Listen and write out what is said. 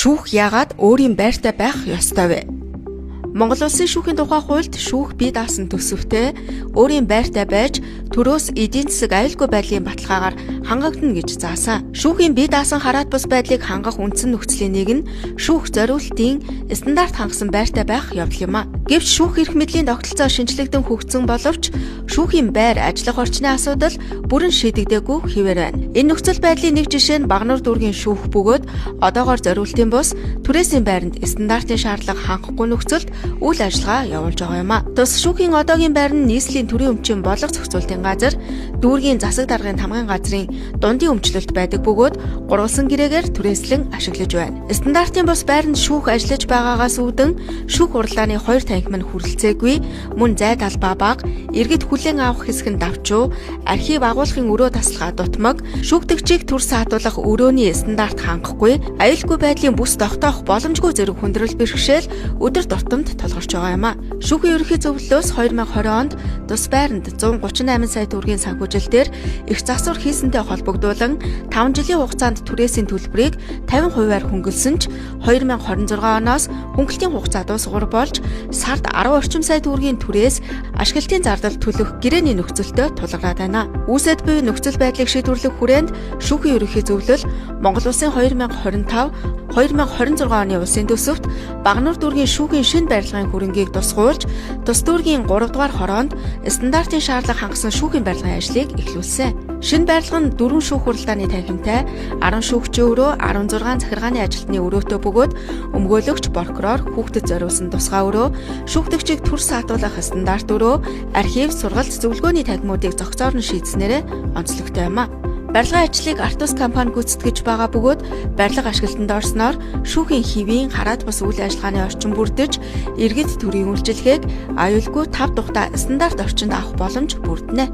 Шүүх яагаад өөрийн байртай байх ёстой вэ? Монгол Улсын шүүхийн тухай хуульд шүүх бие даасан төсөвтэй өөрийн байртай байж төрөөс эдийн засаг аюулгүй байдлын баталгаагаар хангагдана гэж заасан. Шүүхийн бие даасан хараат бус байдлыг хангах үндсэн нөхцөлийн нэг нь шүүх зориултын стандарт хангасан байртай байх явдал юм а. Гэвч шүүх эрх мэдлийн тогтолцоо шинжлэгдэн хөгжсөн боловч шүүхийн байр ажиллах орчны асуудал бүрэн шийдэгдээгүй хэвээр байна. Энэ нөхцөл байдлын нэг жишээ нь Багануур дүүргийн шүүх бөгөөд одоогоор зориултын бус түрээсийн байранд стандартын шаардлага хангахгүй нөхцөлд үйл ажиллагаа явуулж байгаа юм а. Тус шүүхийн одоогийн байр нь нийслэлийн төрийн өмчийн бодлого зохицуултын газар дүүргийн засаг даргын тамгын газрын дундын өмчлөлт байдаг бөгөөд гурвалсан гэрээгээр түрээслэн ашиглаж байна. Стандартын бус байранд шүүх ажиллаж байгаагаас үүдэн шүүх хурлааны хоёр танхим нь хүрэлцээгүй, мөн зай талбай бага, иргэд хүлээн авах хэсэг нь давчуу, архив агуулгын өрөө тасалгаа дутмаг, шүүгдэгчийг төр саатуулах өрөөний стандарт хангахгүй, аюулгүй байдлын бүс тогтоох боломжгүй зэрэг хүндрэл бэрхшээл өдөр тутамд тулгарч байгаа юм а. Шүүхийн ерөнхий зөвлөлөөс 2020 онд тус байранд 138 сая төгрөгийн санхүүжилтээр их засвар хийсэнтэй холбогдуулан 5 жилийн хугацаанд түрээсийн төлбөрийг 50%-аар хөнгөлсөн ч 2026 оноос хөнгөлтийн хугацаа дуусгавар болж сард 10 орчим сая төгрөгийн түрээс ашиглалтын зардал төлөх гэрээний нөхцөлтэй тулгараад байна. Үүсэт буй нөхцөл байдлыг шийдвэрлэх хүрээнд шүүхийн ерөнхий зөвлөл Монгол Улсын 2025 2026 оны улсын төсөвт Багануур дүүргийн шүүхийн шинэ барилгын хөрөнгийг тусгуулж тус дүүргийн 3 дугаар хороонд стандартын шаардлага хангасан шүүхийн барилгын ажлыг эхлүүлсэн. Шинэ барилга нь 4 шүүх хуралдааны танхимтай, 10 шүүгчийн өрөө, 16 захиргааны ажилтны өрөөтэй бөгөөд өмгөөлөгч, прокурор, хүүхдэд зориулсан тусгай өрөө, шүүгдэгчийг төр саатуулах стандарт өрөө, архив, сургалт, зөвлөгөөний танхимуудыг зохицоор нь шийдснээрээ онцлогтой юм а. Барилгын ажлыг Артус компани гүйцэтгэж байгаа бөгөөд барилга ашиглалтанд орсноор шүүхийн хэвийн хараат бус үйл ажиллагааны орчин бүрдэж, иргэд төрийн үйлчилгээг аюулгүй тав тухтай стандарт орчинд авах боломж бүрдэнэ.